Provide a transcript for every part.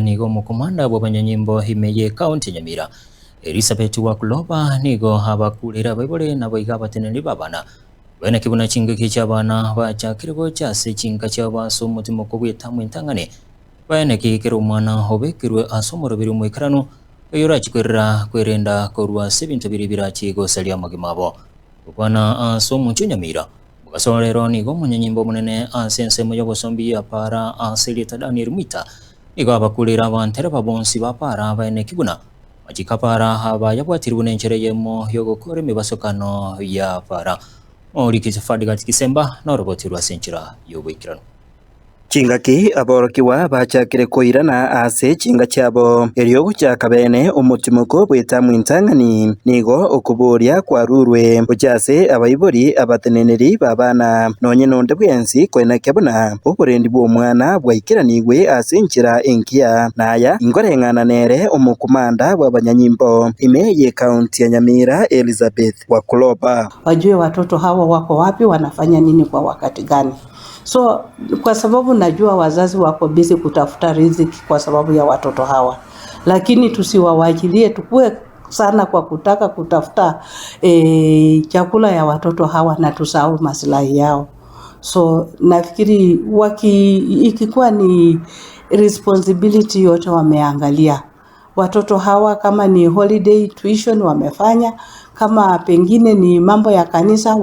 Nigo omokomanda bw'abanyanyimbo ime y'Ekaunti ya Nyamira, Elizabeth Wakuloba nigo abakureire abaibori naboigo abateneneri b'abana. Bainaki buna chingaki chi'abana bachakire gocha ase chinka chiabo ase omotimoko bw'etamu entang'ani, baeneki kera omwana obekirwe ase omoroberi omoikeranu, oyorachie kwerera kwerenda korwa ase ebinto biria birachie gosaria amagima abo. Gokwana ase omochie o Nyamira, mogaso rero nigo omonyanyimbo omonene ase ensemo y'obosombi ya para ase erieta Daniel Mwita nigo abakureire abantereba bonsi ba para baeneki buna amachiko a para abayabwatire buna enchera eyemo y'ogokora emebasokano ya para. Moriki Fadigat Kisemba noroboti rwa ase enchera y'oboikeranu. Chingaki aborokigwa bachakire koirana ase chinga chiabo, erio gochaka bene omotimoko bw'etamu entang'ani, nigo okoboria kwarurwe gochia ase abaibori abateneneri b'abana, nonye nonde bwensi koenekia buna oborendi bw'omwana bwaikeranigwe ase enchera engiya, na aya inkoreng'ana nere omokomanda bw'abanyanyimbo ime y'Ekaunti ya Nyamira Elizabeth Wakuloba. Wajue watoto hawa wako wapi, wanafanya nini kwa wakati gani. So kwa sababu najua wazazi wako busy kutafuta riziki kwa sababu ya watoto hawa, lakini tusiwawachilie tukue sana kwa kutaka kutafuta e, chakula ya watoto hawa na tusahau maslahi yao. So nafikiri waki, ikikuwa ni responsibility yote wameangalia watoto hawa, kama ni holiday tuition wamefanya, kama pengine ni mambo ya kanisa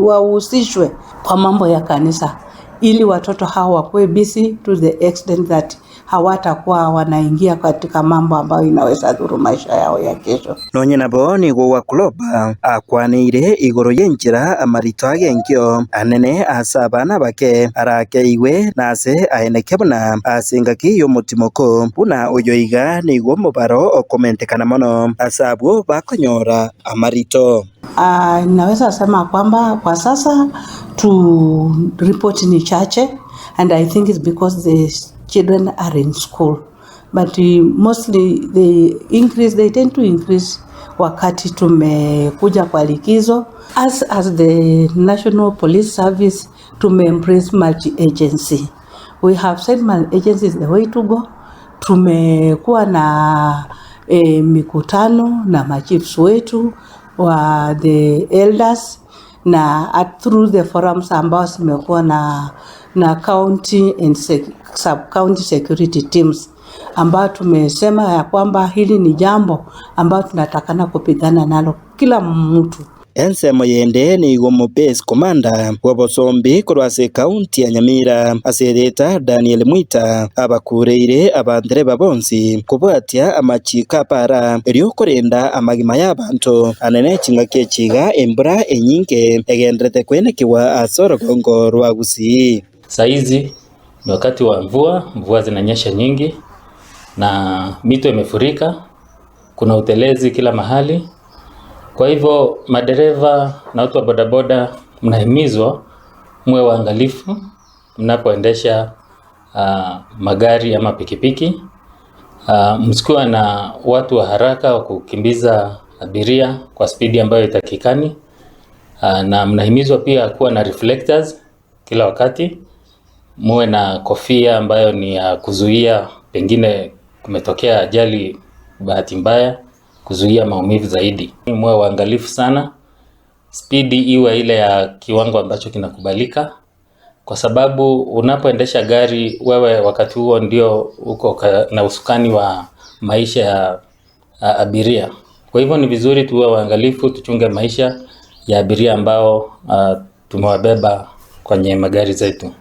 wahusishwe kwa mambo ya kanisa ili watoto hawa wakuwe busy to the extent that hawatakuwa wanaingia katika mambo ambayo inaweza dhuru maisha yao ya kesho. Nonye nabo nigo Wakuloba akwaneire igoro y'enchera amarito agenkio anene ase abana abake arakeigwe na ase aeneke buna ase engaki y'omotimoko buna oyo iga nigo omobaro okomentekana mono ase abwo bakonyora amarito. Uh, naweza sema kwamba kwa sasa tu report ni chache and I think it's because the children are in school but mostly they increase, they tend to increase wakati tumekuja kwa likizo. As, as the National Police Service tume embrace multi agency. We have said multi agency is the way to go. Tumekuwa na e, mikutano na machiefs wetu wa the elders na at through the forums ambao zimekuwa na, na county and sec, sub county security teams ambao tumesema ya kwamba hili ni jambo ambayo tunatakana kupigana nalo kila mtu. Ensemo yende nigo Omobase Commander bw'obosombi korwa ase ekaunti ya Nyamira ase erieta Daniel Mwita abakureire abandereba bonsi kobwatia amachiko a para erio korenda amagima y'abanto anene chingaki echi iga embura enyinge egenderete kwenekigwa ase orogongo rwa Gusii. Saizi ni wakati wa mvua, mvua zinanyesha nyingi na mito imefurika, kuna utelezi kila mahali. Kwa hivyo madereva na watu wa bodaboda mnahimizwa muwe waangalifu mnapoendesha uh, magari ama pikipiki. Uh, msikuwe na watu wa haraka wa kukimbiza abiria kwa spidi ambayo itakikani. Uh, na mnahimizwa pia kuwa na reflectors kila wakati, muwe na kofia ambayo ni ya kuzuia pengine kumetokea ajali bahati mbaya, kuzuia maumivu zaidi. Muwe waangalifu sana, spidi iwe ile ya kiwango ambacho kinakubalika, kwa sababu unapoendesha gari wewe wakati huo ndio uko na usukani wa maisha ya abiria. Kwa hivyo ni vizuri tuwe waangalifu, tuchunge maisha ya abiria ambao uh, tumewabeba kwenye magari zetu.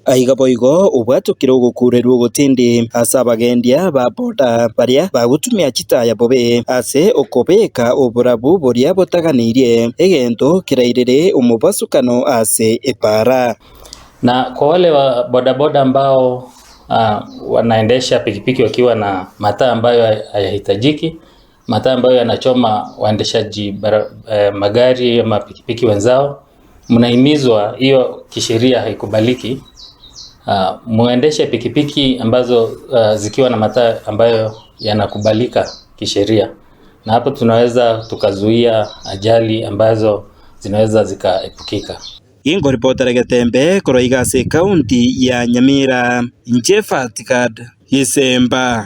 Aiga boigo obwatokire ogokurerwa ogotindi ase abagendia ba boda baria bagotumia chitaya bobe ase okobeka oborabu boria botaganeirie egento kerairere omobasukano ase epara. Na kwa wale wa bodaboda ambao uh, wanaendesha pikipiki wakiwa na mataa ambayo hayahitajiki, mataa ambayo yanachoma waendeshaji bara, eh, magari ama pikipiki wenzao, mnahimizwa, hiyo kisheria haikubaliki. Uh, muendeshe pikipiki ambazo uh, zikiwa na mataa ambayo yanakubalika kisheria, na hapo tunaweza tukazuia ajali ambazo zinaweza zikaepukika. Ingoripotera Getembe korwa iga ase ekaunti ya Nyamira, inche Fatikad. Gisemba.